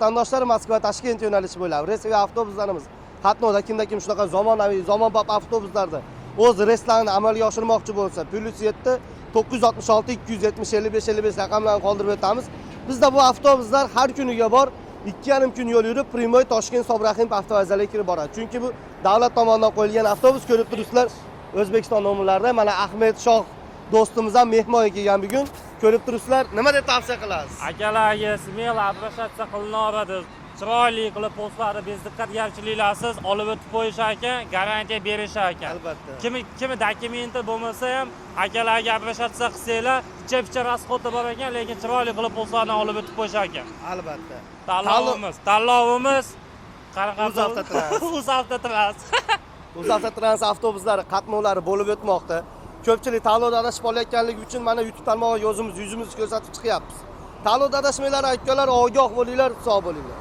Vatandoshlar, Moskva Toshkent yo'nalishi bo'ylab reys va avtobuslarimiz qatnovda. Kimda kim shunaqa zamonaviy, zamonbop avtobuslarda o'z reyslarini amalga oshirmoqchi bo'lsa, +7 966 270 55 55 raqamlarini qoldirib o'tamiz. Bizda bu avtobuslar har kuniga bor, 2,5 kun yo'l yurib, прямой Toshkent Sobrahim avtovokzaliga kirib boradi. Chunki bu davlat tomonidan qo'yilgan avtobus, ko'rib turibsizlar, O'zbekiston nomerlarida. Mana Ahmed Shoh do'stimiz ham mehmonga kelgan bugun. Ko'rib turibsizlar. Nima deb tavsiya qilasiz? Akalarga смело обращаться qilinaveradi. Chiroyli qilib postlarni без diqqatgarchiliklarsiz olib o'tib qo'yishar ekan, garantiya berishar ekan. Albatta. Kimi kimi dokumenti bo'lmasa ham, akalarga обращаться qilsanglar, picha picha расход i bor ekan, lekin chiroyli qilib postlarni olib o'tib qo'yishar ekan. Albatta. Tanlovimiz qanaqa? UzAvtotrans. UzAvtotrans. UzAvtotrans avtobuslari qatnovlari bo'lib o'tmoqda. Ko'pchilik tanlovda adashib qolayotganligi uchun mana YouTube tarmog'iga o'zimiz yuzimizni ko'rsatib chiqyapmiz. Tanlovda adashmanglar, akalar, ogoh bo'linglar, sog' bo'linglar.